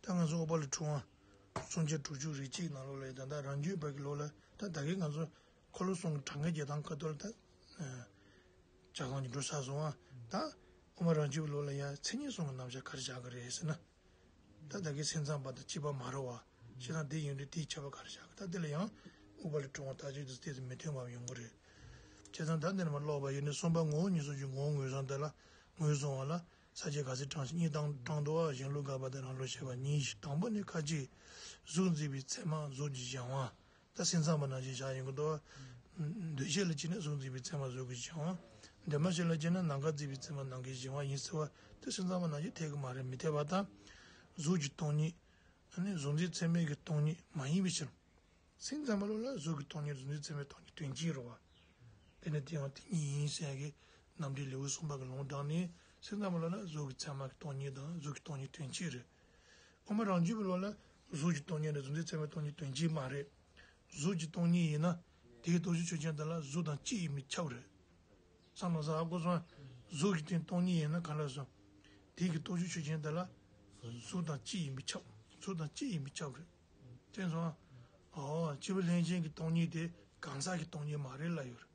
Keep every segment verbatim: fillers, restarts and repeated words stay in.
ད་ང་ཚོ་ཨུཏྤ་ལ་ཕྲེང་བ་སུམ་བརྒྱ་དྲུག་ཅུ་རེ་གཅིག་ནང་ལོགས་ལ་ད་ལྟ་རང་རྒྱུད་པ་གི་ལོགས་ལ་ད་ད་གིན་ང་ཚོ་འཁོར་ལོ་གསུམ་གྱི་གྲངས་ཀའི་རྒྱག་སྟངས་ཁ་ཐོག་ལ་ད་ཆ་ཚང་གི་འགྲོ་ཚར་སོང་བ། ད་དབུ་མ་རང་རྒྱུད་པའི་ལོགས་ལ་ཡང་མཚན་ཉིད་གསུམ་གྱི་རྣམ་གཞག་ག་རེ་བཞག་གི་རེད་ཟེར་ན། ད་ད་གིན་སེམས་ཙམ་པ་དང་གཅིག་པ་མ་རེད་བ། བྱས་ཙང་དེ་ཡིན་དུས་དེའི་ཁྱད་པར་ག་རེ་བཞག་གི། ད་དེ་ལ་ཡང་ཨུཏྤ་ལ་ཕྲེང་བ་ལྟ་ཅི་དུས་དེ་ཚོ་མི་མཐུན་པ་ཡོང་གི་རེད། བྱས་ཙང་ད་འདིར་མ་ཀློག་པ་ཡིན་ནི་གསུམ་པ་ངོ་བོ་ཉིད་གསུམ་གྱི་ངོ་བོ་ངོས་བཟུང་དེ་ལ་ངོས་བཟུང་བ་ལ། ས་བཅད་ག་ཚོད་དྲངས་ཤིང་གཉིས་དང་དྲངས་འདུག་བ། གཞན་ལུགས་དགག་པ་དང་རང་ལུགས་བཤད་པ་གཉིས་ཤིག་དང་པོ་ནི་ཁ་ཅིག་གཟུགས་འཛིན་པའི་ཚད་མ་གཟུགས་ཀྱི་གཞན་དབང་། ད་སེམས་ཙམ་པ་ནང་བཞིན་བཞག་ཡོང་གི་འདུག་བ། འདུས་བྱས་ལ་བྱས་ན་གཟུགས་འཛིན་པའི་ཚད་མ་གཟུགས་ཀྱི་གཞན་དབང་། འདུས་མ་བྱས་ལ་བྱས་ན་ནམ་མཁའ་འཛིན་པའི་ཚད་མ་ནམ་མཁའི་གཞན་དབང་ཡིན་ཟེར་བ་དེ་སེམས་ཙམ་པ་ནང་བཞིན་འཐད་ཀྱི་མ་རེད། མི་འཐད་པ་དང་། གཟུགས་ཀྱི་སྟོང་ཉིད། ཨ་ནི་གཟུགས་འཛིན་ཚད་མའི་གི་སྟོང་ཉིད་མ་ཡིན་པའི་ཕྱིར། སེམས་ཙམ་པ་ལོ་ལ་གཟུགས་ཀྱི་སྟོང་ཉིད་གཟུགས་འཛིན་ཚད་མའི་སྟོང་ཉིད་དོན་གཅིག་རེད་བ། དེ་ནི་དེ་ཡང་དེ་ཉིད་ཡིན་ཟེར་ཡ་གི་རྣམ་འགྲེལ་ལེའུ་གསུམ་པ་གི་ལུང་དྲངས་ནས་སེམས་ཙམ་པ་ལོ་ལ་གཟུགས་ཀྱི་ཚད་མ་གི་སྟོང་ཉིད་དང་གཟུགས་ཀྱི་སྟོང་ཉིད་དོན་གཅིག་རེད། དབུ་མ་རང་རྒྱུད་པའི་ལོ་ལ་གཟུགས་ཀྱི་སྟོང་ཉིད་དང་གཟུགས་འཛིན་ཚད་མའི་སྟོང་ཉིད་དོན་གཅིག་མ་རེད། གཟུགས་ཀྱི་སྟོང་ཉིད་ཡིན་ན་དེའི་སྟོབས་ཤུགས་ཆོས་ཅན་དེ་ལ་གཟུགས་དང་གཅིག་ཡིན་པས་ཁྱབ་རེད། བསམ་བློ་ཟ་ཧ་གོ་སོང་། གཟུགས་ཀྱི་སྟེང་སྟོང་ཉིད་ཡིན་ན་ག་ལ་སོང་། དེ་གི་སྟོབས་ཤུགས་ཆོས་ཅན་དེ་ལ་གཟུགས་དང་གཅིག་ཡིན་པས་ཁྱབ། གཟུགས་དང་གཅིག་ཡིན་པས་ཁྱབ་རེད། དེ་སོང་། ཨོ་སྤྱི་བོ་ལྷན་སྐྱེས་ཀྱི་སྟོང་ཉིད་དེ་གང་ཟག་གི་སྟོང་ཉིད་མ་རེད་ལབ་ཡོད་རེད།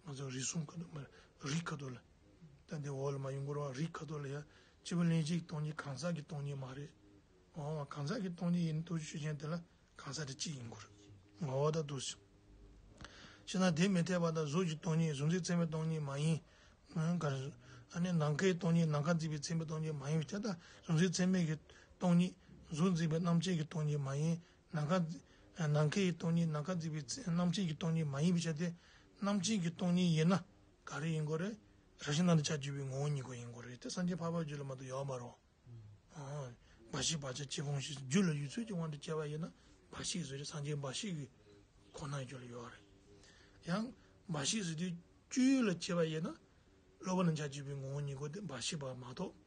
ང་ཚོ་རིགས་གསུམ་ཁ་ཐོག་མ་རིགས་ཁ་ཐོག་ལ། ད་འདི་འོག་ལ་མ་ཡོང་གོ་ར་བ། རིགས་ཁ་ཐོག་ལ་ཡ་སྤྱི་བོ་ལྷན་སྐྱེས་ཀྱི་སྟོང་ཉིད་གང་ཟག་གི་སྟོང་ཉིད་མ་རེད། ཨོ་གང་ཟག་གི་སྟོང་ཉིད་ཡིན་སྟོབས་ཤུགས་ཆོས་ཅན་དེ་ལ། གང་ཟག་དེ་གཅིག་ཡིན་དགོས་རེད། ངོ་བོ་དང་འདུ་ཤེས། ཕྱི་ན་དེ་མི་འཐད་པ་དང་གཟུགས་ཀྱི་སྟོང་ཉིད་གཟུགས་འཛིན་ཚད་མའི་སྟོང་ཉིད་མ་ཡིན། ག་རེ། ཨ་ནི་ནམ་མཁའི་སྟོང་ཉིད་ནམ་མཁའ་འཛིན་པའི་ཚད་མའི་སྟོང་ཉིད་མ་ཡིན་པའི་ཕྱིར་ད་གཟུགས་འཛིན་ཚད་མའི་གི་སྟོང་ཉིད་གཟུགས་འཛིན་པའི་རྣམ་བཅད་ཀྱི་སྟོང་ཉིད་མ་ཡིན། ནམ་མཁའ་ནམ་མཁའི་སྟོང་ཉིད་ནམ་མཁའ་འཛིན་པའི་ཚད་རྣམ་བཅད་ཀྱི་སྟོང་ཉིད་མ་ཡིན་པའི་ཕྱིར་ཏེ། རྣམ་བཅད་ཀྱི་སྟོང་ཉིད་ཡིན་ན་ག་རེ་ཡིན་དགོས་རེད། རང་བཞིན་ནང་དུ་ཆ་བཅུག་པའི་ངོ་བོ་ཉིད་སྐུ་ཡིན་དགོས་རེད། དེ་སངས་རྒྱས་འཕགས་པ་རྒྱུད་ལ་མ་གཏོགས་ཡོད་མ་རེད། འོ། འབའ་ཞིག་བག་ཆགས་བཅས་སྤོང་བྱེད་རྒྱུ་ལ་ཡུལ་ཚུལ་གྱི་དབང་དུ་བྱས་པ་ཡིན་ན་འབའ་ཞིག་ཟེར་ཏེ་སངས་རྒྱས་འབའ་ཞིག་གི་ཁོ་ན་རྒྱུད་ལ་ཡོད་རེད། ཡང་འབའ་ཞིག་ཟེར་དུས་སྤྱོད་ཡུལ་ལ་བྱས་པ་ཡིན་ན་སློབ་པ་ནང་ཆ་བཅུག་པའི་ངོ་བོ་ཉིད་སྐུ་དེ་འབའ་ཞིག་པ་མ་གཏོགས།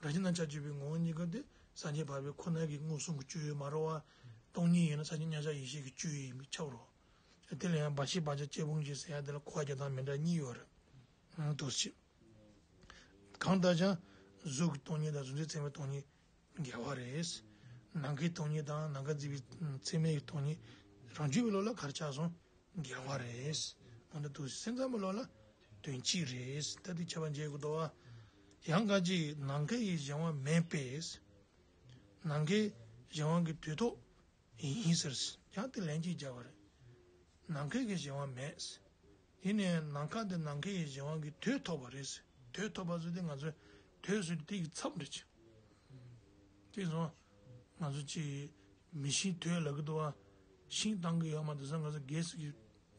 རང་བཞིན་ནང་ཆ་བཅུག་པའི་ངོ་བོ་ཉིད་སྐུ་དེ་སངས་རྒྱས་འཕགས་པའི་ཁོ་ན་གི་མངོན་སུམ་གྱི་སྤྱོད་ཡུལ་མ་རེད་བ། སྟོང་ཉིད་ཡིན་ན་སངས་རྒྱས་མཉམ་གཞག་ཡེ་ཤེས་ཀྱི་སྤྱོད་ཡུལ་ཡིན་པས་ཁྱབ་རོ། དེ་ལ་ཡང་འབའ་ཞིག་བག་ཆགས་བཅས་སྤོང་བྱེད་ཟེར་ཡ་དེ་ལ་གོ་བ་རྒྱག་སྟངས་མི་འདྲ་གཉིས་ཡོད་རེད། འདུ་ཤེས། གང་ལྟར་ཀྱང་གཟུགས་ཀྱི་སྟོང་ཉིད་དང་གཟུགས་འཛིན་ཚད་མའི་སྟོང་ཉིད་འགལ་བ་རེད། ནམ་མཁའི་སྟོང་ཉིད་དང་ནམ་མཁའ་འཛིན་པའི་ཚད་མའི་སྟོང་ཉིད་རང་རྒྱུད་པའི་ལོགས་ལ་ག་རེ་ཆགས་སོང་། འགལ་བ་རེད། འོ་ན་འདུ་ཤེས་སེམས་ཙམ་པའི་ལོགས་ལ་དོན་གཅིག་རེད། ད་དེ་ཁྱད་པར་འབྱེད་དགོས་འདུག་བ། ཡང་ཁ་ཅིག་ནམ་མཁའི་གཞན་དབང་མེད་པས། ནམ་མཁའི་གཞན་དབང་གི་དུས་ཐོག་ཡིན་ཟེར། ཡང་དེ་ལན་གཅིག་བརྒྱབ་པ་རེད། ནམ་མཁའི་གི་གཞན་དབང་མེད། ཡིན་ནའི་ནམ་མཁའ་དེ་ནམ་མཁའི་གི་གཞན་དབང་གི་དུས་ཐོབ་པ་རེད། དུས་ཐོབ་པ་ཟེར་དུས་ང་ཚོས་དུས་ཟེར་དུས་དེ་གི་མཚམས་རེད། དེ་སོང་། ང་ཚོ་ཅིག་མི་ཤིང་དུས་ལབ་ཀྱི་འདུག་བ། ཤིང་བཏང་གི་ཡོད་མ་འདུག་ས། ང་ཚོ་གལ་སྲིད་ཀྱི་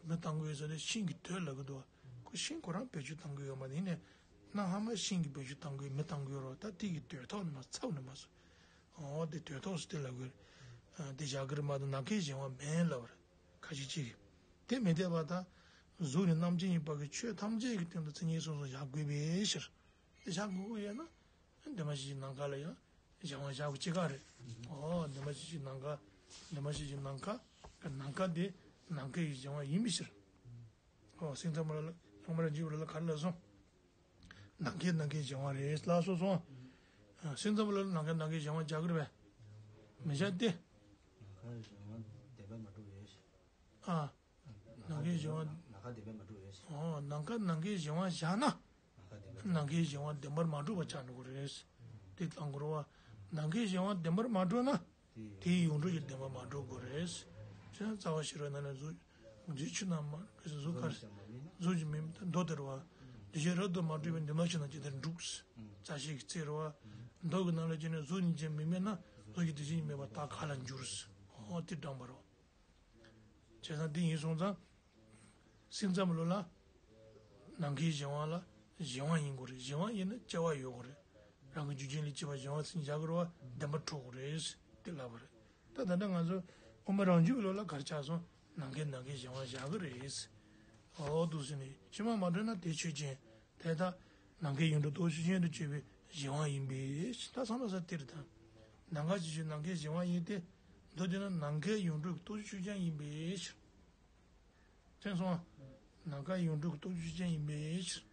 མི་བཏང་གི་ཡོད་ས་དེ་ཤིང་གི་དུས་ལབ་ཀྱི་འདུག་བ། ཁོ་ཤིང་ཁོ་རང་བེད་སྤྱོད་བཏང་གི་ཡོད་མ་རེད། ཡིན་ནའི་གནའ་ཧ་མ་ཤིང་གི་བེད་སྤྱོད་བཏང་གི་ཡོད་མི་བཏང་གི་ཡོད་རོགས། ད་དེ་གི་དུས་ཐོག་ནས་མ་ཚབ་ནས་མ་སོང་། འོ་དེ་དོན་ཐོག་སུ་དེ་ལབ་དགོས་རེད། དེ་བཞག་གི་རེད་མ་གཏོགས་ནམ་མཁའི་གཞན་དབང་མེད་ལབ་པ་རེད། ཁ་ཤས་ཅིག་གིས། དེ་མི་འཐད་པ་དང་། གཟུགས་ནི་རྣམ་མཁྱེན་ཡིན་པ་གི་ཆོས་ཐམས་ཅད་ཀྱི་སྟེང་དུ་མཚན་ཉིད་གསུམ་གསུམ་བཞག་དགོས་པའི་ཕྱིར། དེ་བཞག་དགོས་ཀྱི་ཡོད་ན། འདུས་མ་བྱས་ཀྱི་ནམ་མཁའ་ལ་ཡང་གཞན་དབང་བཞག་དགོས་ཅི་ག་རེད། འོ་འདུས་མ་བྱས་ཀྱི་ནམ་མཁའ། འདུས་མ་བྱས་ཀྱི་ནམ་མཁའ། ནམ་མཁའ་དེ་ནམ་མཁའི་གཞན་དབང་ཡིན་པའི་ཕྱིར། ཨོ་སེམས་ཙམ་པ་ལ་ལ་ཡང་མ་ར་འཇུག་པ་ལ་ལ་ག་རེ་ལབ་སོང་། ནམ་མཁའི་ནམ་མཁའི་གཞན་དབང་རེད་ལབ་སོང་སོང་། ཨ་སེམས་ཙམ་པ་ལ་ལ་ནམ་མཁའི་ནམ་མཁའི་གཞན་དབང་བཞག་གི་རེད་པས། མི་བཞག་སྟེ། ནམ་མཁའི་གཞན་དབང་བདེན་པར་མ་གྲུབ་པས། ཨ། ནམ་མཁའི་གཞན་དབང་། ནམ་མཁའ་བདེན་པར་མ་གྲུབ་པས། ཨོ་ནམ་མཁའ་ནམ་མཁའི་གཞན་དབང་བཞག་ན། ནམ་མཁའི་གཞན་དབང་བདེན་པར་མ་གྲུབ་པ་ཆགས་འགྲོ་གི་རེད། དེ་བཏང་དགོས་རེད་བ། ནམ་མཁའི་གཞན་དབང་བདེན་པར་མ་གྲུབ་ན། དེའི་ཡོངས་གྲུབ་ཀྱི་བདེན་པ་མ་གྲུབ་དགོས་རེད། བྱས་ན་རྩ་བ་ཤེས་རབ་ནང་ནས་གཟུགས་གཟུགས་ཆོས་རྣམས་མ་གཟུགས་ག་རེ་གཟུགས་ཀྱི་མིང་མདོ་དེར་བ། འདུས་བྱས་རབ་ཏུ་མ་གྲུབ་པའི་འདུས་མ་བྱས་རྣམས་ཇི་ལྟར་འགྲུབ། རྩ་ཤེའི་ཚིག་རེད་བ། མདོ་གི་ནང་ལ་བྱས་ནས་གཟུགས་ནི་ཅན་མི་དམིགས་ན་གཟུགས་ཀྱི་འདུས་བྱས་ཉིད་དམིགས་པ་དག་ག་ལ་འགྱུར། ཨོ་དེ་དྲངས་པ་རེད་བ། བྱས་ཙང་དེ་ཡིན་སོང་ཙང་། སེམས་ཙམ་ལོ་ལ། ནམ་མཁའི་གཞན་དབང་ལ་གཞན་དབང་ཡིན་དགོས་རེད། གཞན་དབང་ཡིན་ན་སྐྱེ་བ་ཡོད་དགོས་རེད། རང་གི་རྒྱུ་རྐྱེན་ལས་སྐྱེས་པ་གཞན་དབང་ཚིག་བཞག་དགོས་རེད་བ། བདེན་པ་འགྲུབ་དགོས་རེད། དེ་ལབ་པ་རེད། ད་ད་ལྟ་ང་ཚོ་དབུ་མ་རང་རྒྱུད་ཀྱི་ལོ་ལ་ག་རེ་ཆགས་སོང་། ནམ་མཁའི་ནམ་མཁའི་གཞན་དབང་བཞག་གི་རེད། ཨོ་འདུག་ཟེར་ནས་ཕྱི་མ་མ་གྲུབ་ན་དེ་ཆོས་ཅན། དེ་ལྟར་ནམ་མཁའི་ཡོངས་གྲུབ་སྟོབས་ཤུགས་ཅན་དུ་གྱུར་པའི་གཞན་དབང་ཡིན་པས། ད་བསམ་བློ་ས་དེར་དང་། ནམ་མཁའ་ཇི་བཞིན་ནམ་མཁའི་གཞན་དབང་ཡིན་ཏེ། མདོ་དེ་ན་ནམ་མཁའི་ཡོངས་གྲུབ་སྟོབས་ཤུགས་ཅན་ཡིན་པའི་ཕྱིར། དེ་སོང་། ནམ་མཁའ་ཡོངས་གྲུབ་སྟོབས་ཤུགས་ཅན་ཡིན་པའི་ཕྱིར།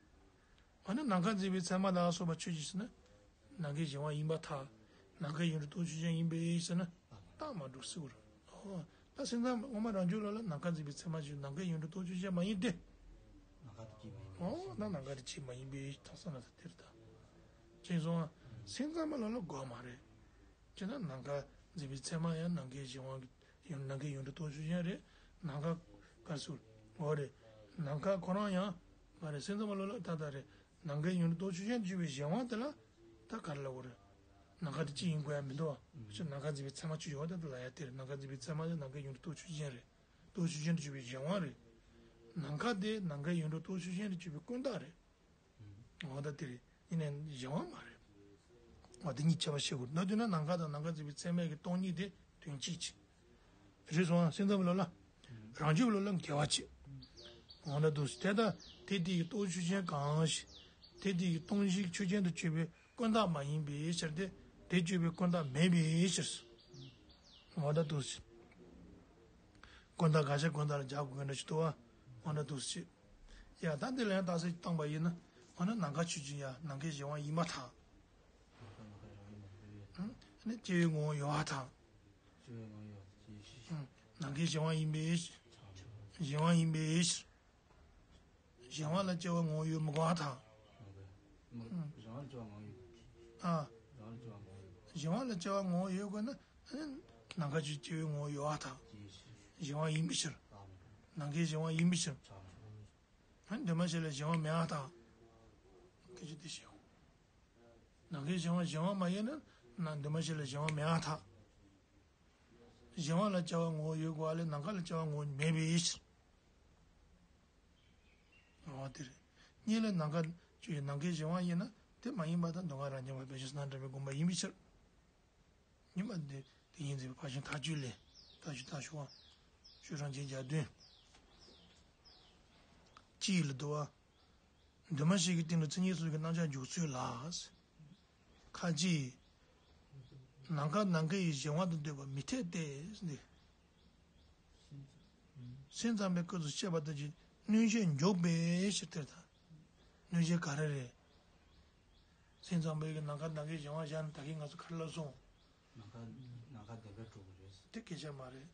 འོ་ན་ནམ་མཁའ་འཛིན་པའི་ཚད་མ་ལ་སོགས་པ་ཆོས་ཅན་ཟེར་ན། ནམ་མཁའི་གཞན་དབང་ཡིན་པར་ཐལ། ནམ་མཁའི་ཡུལ་དུ་རྟོགས་ཆོས་ཅན་ཡིན་པས་ཟེར་ན། རྟགས་མ་གྲུབ་ཟེར་བ་རེད། ཨོ། ད་སེམས་ཙམ་དབུ་མ་རང་རྒྱུད་ལ་ལ་ནམ་མཁའ་འཛིན་པའི་ཚད་མ་ཅིག་ནམ་མཁའི་ཡུལ་དུ་རྟོགས་ཆོས་ཅན་མ་ཡིན་ཏེ། ནམ་མཁའ་དེ་སྐྱེས་མ་ཡིན་པས། ཨོ་ན་ནམ་མཁའ་དེ་སྐྱེས་མ་ཡིན་པས་ད་ས་ན་ས་དེར་ད། ཅེས་གསུངས་པ། སེམས་ཙམ་པ་ལ་ལ་དགོས་མ་རེད། ཅེ་ན་ནམ་མཁའ་འཛིན་པའི་ཚད་མ་ཡང་ནམ་མཁའི་གཞན་དབང་གི་ཡང་ནམ་མཁའི་ཡུལ་དུ་རྟོགས་ཆོས་ཅན་རེད། ནམ་མཁའ་ག་སུ་འོ་རེད། ནམ་མཁའ་ཁོ་རང་ཡང་མ་རེད། སེམས་ཙམ་པ་ལ་ལ་ད་ལྟ་རེད། ནམ་མཁའི་ཡུལ་དུ་རྟོགས་ཆོས་ཅན་གྱུར་པའི་གཞན་དབང་དེ་ལ་ད་ག་རེ་ལབ་དགོས་རེད། ནམ་མཁའ་དེ་ཅི་ཡིན་དགོས་ཡ་མི་འདུག་ཨ། ཅི་ནམ་མཁའ་འཛིན་པའི་ཚད་མ་ཅི་ཡོད་ད་དེ་ལ་ཡ་དེ་རེད། ནམ་མཁའ་འཛིན་པའི་ཚད་མ་དེ་ནམ་མཁའི་ཡུལ་དུ་རྟོགས་ཆོས་ཅན་རེད། རྟོགས་ཆོས་ཅན་དུ་གྱུར་པའི་གཞན་དབང་རེད། ནམ་མཁའ་དེ་ནམ་མཁའི་ཡུལ་དུ་རྟོགས་ཆོས་ཅན་དུ་གྱུར་པའི་ཀུན་བརྟགས་རེད། འོ་ད་དེ་རེད། ཡིན་ནའི་གཞན་དབང་མ་རེད། འོ་དེ་གཉིས་ཁྱད་པར་ཤེས་དགོས། ད་དུས་ན་ནམ་མཁའ་དང་ནམ་མཁའ་འཛིན་པའི་ཚད་མའི་གི་སྟོང་ཉིད་དེ་དོན་གཅིག་ཅིག་རེད་སོང་ཨ། སེམས་ཙམ་པའི་ལོ་ལ། རང་རྒྱུད་ལོ་ལ་འགལ་བ་ཅིག་འོ་ན་དུ་དེ་ལྟ་དེ་དེ་ཡི་སྟོང་ཆོས་ཅན་གང་ཞིག་དེ་དེ་ཡི་སྟོང་གཞི་ཆོས་ཅན་དུ་གྱུར་པའི་ཀུན་བརྟགས་མ་ཡིན་པའི་ཕྱིར་ཏེ། དེ་གྱུར་པའི་ཀུན་བརྟགས་མེད་པའི་ཕྱིར། འོ་ད་དུ་ཞིག་ཀུན་བརྟགས་ག་ཤ་ཀུན་བརྟགས་ལ་སྦྱར་དགོས་འདྲ་ཞིག་འདུག་བ། འོ་ན་དུ་ཞིག་ཡ་ད་འདི་ལ་ཡང་རྟགས་གསལ་བཏང་པ་ཡིན་ན། འོ་ན་ནམ་མཁའ་ཆོས་ཅན་ཡ་ནམ་མཁའི་གཞན་དབང་ཡིན་པར་ཐལ། ཨ་ནི་སྐྱེ་བའི་ངོ་བོ་ཡོད་པར་ཐལ། ནམ་མཁའི་གཞན་དབང་ཡིན་པའི་གཞན་དབང་ཡིན་པའི་ཕྱིར། གཞན་དབང་ལ་སྐྱེ་བ་ངོ་བོ་ཡོད་མི་དགོས་པར་ཐལ། ཨ། གཞན་དབང་ལ་སྐྱེ་བ་ངོ་བོ་ཡོད་དགོས་ན། ནམ་མཁའ་ཆོས་སྐྱེ་བའི་ངོ་བོ་ཡོད་པར་ཐལ། གཞན་དབང་ཡིན་པའི་ཕྱིར། ནམ་མཁའི་གཞན་དབང་ཡིན་པའི་ཕྱིར། འདུས་མ་བྱས་ལ་གཞན་དབང་མེད་པར་ཐལ། སྐད་ཆ་དེ་བཤད་འོང་། ནམ་མཁའི་གཞན་དབང་གཞན་དབང་མ་ཡིན་ན། ན་འདུས་མ་བྱས་ལ་གཞན་དབང་མེད་པར་ཐལ། གཞན་དབང་ལ་སྐྱེ་བ་ངོ་བོ་ཡོད་དགོས་པ་ལས་ནམ་མཁའ་ལ་སྐྱེ་བ་ངོ་བོ་མེད་པའི་ཕྱིར། འོ་དེ་རེད། གཉིས་ལས་ནམ་མཁའ་ཆོས་ནམ་མཁའི་གཞན་དབང་ཡིན་ན་དེ་མ་ཡིན་པ་དང་། མདོ་སྔགས་རང་རྐྱ་པ་དཔེ་བཞིན་སྣང་འདྲ་བའི་དགོངས་པ་ཡིན་པའི་ཕྱིར། ཉི་མ་འདི་དེ་ཉིད་འཛིན་པའི་ཕར་ཕྱིན་མཐའ་དཔྱོད་ལས་ད་ཞུ་ད་ཞུ་བ། ཤོག་གྲངས་ཆེན་བརྒྱ་བདུན། གཅིག་ལ་འདུ་བ། འདུས་མ་བྱས་ཀྱི་སྟེང་དུ་མཚན་ཉིད་གསུམ་གྱི་རྣམ་གཞག་འཇོག་ཚུལ་ལ། ཁ་ཅིག་ནམ་མཁའ་ནམ་མཁའི་གཞན་དབང་དུ་འདོད་པ་མི་འཐད་དེ། སེམས་ཙམ་པའི་སྐབས་སུ་བཤད་པ་ལྟར་གྱི་གནོད་བྱེད་འཇོག་པའི་ཕྱིར་ཏེ། ད་གནོད་བྱེད་ག་རེ་རེད། སེམས་ཙམ་པའི་གི་ནམ་མཁའ་ནམ་མཁའི་གཞན་དབང་བཞག་ན་ད་གིན་ང་ཚོ་ག་རེ་ལབ་སོང་། ནམ་མཁའ་ནམ་མཁའ་བདེན་པར་གྲུབ་པ་རེད། དེ་སྐད་ཆ་མ་རེད།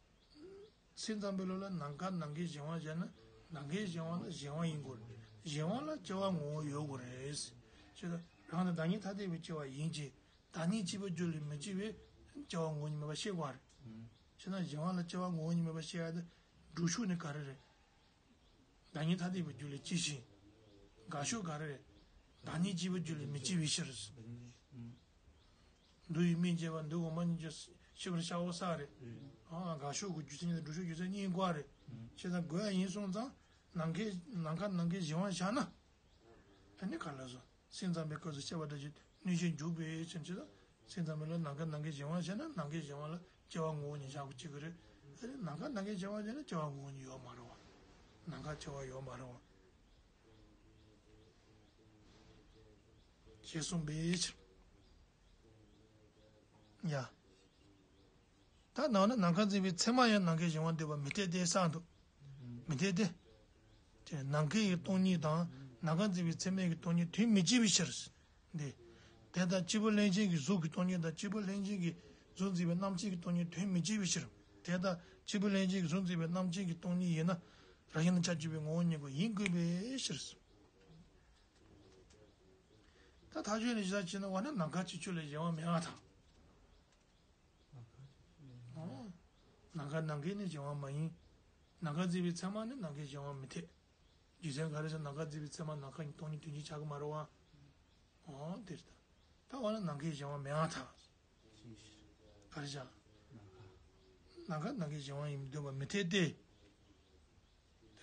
སེམས་ཙམ་པའི་ལུགས་ལ་ནམ་མཁའ་ནམ་མཁའི་གཞན་དབང་བཞག་ན་ནམ་མཁའི་གཞན་དབང་ལ་གཞན་དབང་ཡིན་དགོས་རེད། གཞན་དབང་ལ་སྐྱེ་བ་ངོ་བོ་ཡོད་དགོས་རེད། ཅེས་དང་རང་དང་བདག་ཉིད་ཐ་དད་པའི་སྐྱེ་བ་ཡིན་གྱི། བདག་ཉིད་གཅིག་པུ་རྒྱུད་ལ་མི་སྐྱེ་བའི་སྐྱེ་བ་ངོ་བོ་ཉིད་མེད་པ་ཤེས་དགོས་རེད། ཅེས་ན་གཞན་དབང་ལ་སྐྱེ་བ་ངོ་བོ་ཉིད་མེད་པ་ཤེས་ཡ་དེ་སྒྲུབ་ཕྱོགས་ནི་ག་རེ་རེད། བདག་ཉིད་ཐ་དད་པའི་རྒྱུད་ལ་སྐྱེ་ཞིང་། དགག་ཕྱོགས་ག་རེ་རེད། བདག་ཉིད་གཅིག་པུ་རྒྱུད་ལ་མི་སྐྱེ་བའི་ཕྱིར། འདུ་བའི་སྨིན་བྱེད་པ་འདུ་འོག་མ་གཉིས་ཀྱི་ཤེས་པར་བྱའོ་ས་རེད། ཨ་དགག་ཕྱོགས་ཀྱི་རྒྱུ་མཚན་གཉིས་དང་སྒྲུབ་ཕྱོགས་རྒྱུ་མཚན་གཉིས་དགོས་རེད། བྱས་ཙང་དགོས་ཡ་ཡིན་སོང་ཙང་ནམ་མཁའི་ནམ་མཁའ་ནམ་མཁའི་གཞན་དབང་བཞག་ན། ཨ་ནི་ག་ལ་སོང་། སེམས་ཙམ་པའི་སྐབས་སུ་བཤད་པ་འདྲ་ཞིག་གནོད་བྱེད་འཇུག་པའི་ཕྱིར་ཅི་ལ། སེམས་ཙམ་པའི་ལ་ནམ་མཁའ་ནམ་མཁའི་གཞན་དབང་བྱས་ན་ནམ་མཁའི་གཞན་དབང་ལ་སྐྱེ་བ་ངོ་བོ་ཉིད་བཞག་དགོས་ཀྱི་རེད། ཨ་ནི་ནམ་མཁའ་ནམ་མཁའི་གཞན་དབང་བྱས་ན་སྐྱེ་བ་ངོ་བོ་ཉིད་ཡོད་མ་རེད་བ། ནམ་མཁའ་སྐྱེ་བ་ཡོད་མ་རེད་བ། ཞེས་གསུངས་པའི་ཕྱིར། ཡ། ད་ནང་ན་ནམ་མཁའ་འཛིན་པའི་ཚད་མ་ཡང་ནམ་མཁའི་གཞན་དབང་འདོད་པ་མི་འཐད་དེ་གསུངས་འདུག་མི་འཐད་དེ། དེ་ནམ་མཁའི་སྟོང་ཉིད་དང་ནམ་མཁའ་འཛིན་པའི་ཚད་མའི་གི་སྟོང་ཉིད་དོན་མི་གཅིག་པའི་ཕྱིར། འདི། དེ་ལྟར་སྐྱེས་བུ་ལྷན་ཅིག་གི་གཟུགས་ཀྱི་སྟོང་ཉིད་དང་སྐྱེས་བུ་ལྷན་ཅིག་གི་གཟུགས་འཛིན་པའི་རྣམ་མཁྱེན་གྱི་སྟོང་ཉིད་དོན་མི་གཅིག་པའི་ཕྱིར། དེ་ལྟར་སྐྱེས་བུ་ལྷན་ཅིག་གི་གཟུགས་འཛིན་པའི་རྣམ་མཁྱེན་གྱི་སྟོང་ཉིད་ཡིན་ན་རང་བཞིན་དང་ཁྱབ་འཇུག་པའི་ངོ་བོ་ཉིད་ཀྱང་ཡིན་དགོས་པའི་ཕྱིར། ད་ཐག་ཆོད་ནས་ཞེ་དྲག་བྱས་ན་འོ་ན་ནམ་མཁའ་སྤྱི་ཆོས་ལ་གཞན་དབང་མེད་པར་ཐལ། ཨོ། ནམ་མཁའ་ནམ་མཁའི་ནི་གཞན་དབང་མ་ཡིན། ནམ་མཁའ་འཛིན་པའི་ཚད་མ་ནི་ནམ་མཁའི་གཞན་དབང་མི་འཐད། རྒྱུ་མཚན་ག་རེ་ཟེར་ན་ནམ་མཁའ་འཛིན་པའི་ཚད་མ་ནམ་མཁའ་ཉིད་སྟོང་ཉིད་དོན་གཅིག་ཆགས་ཀྱི་མ་རེད་བ། ཨོ་དེ་རེད་ད། ད་འོ་ན་ནམ་མཁའི་གཞན་དབང་མེད་པར་ཐལ། ག་རེ་བྱ། ནམ་མཁའ་ནམ་མཁའི་གཞན་དབང་ཡིན་འདོད་པ་མི་འཐད་དེ།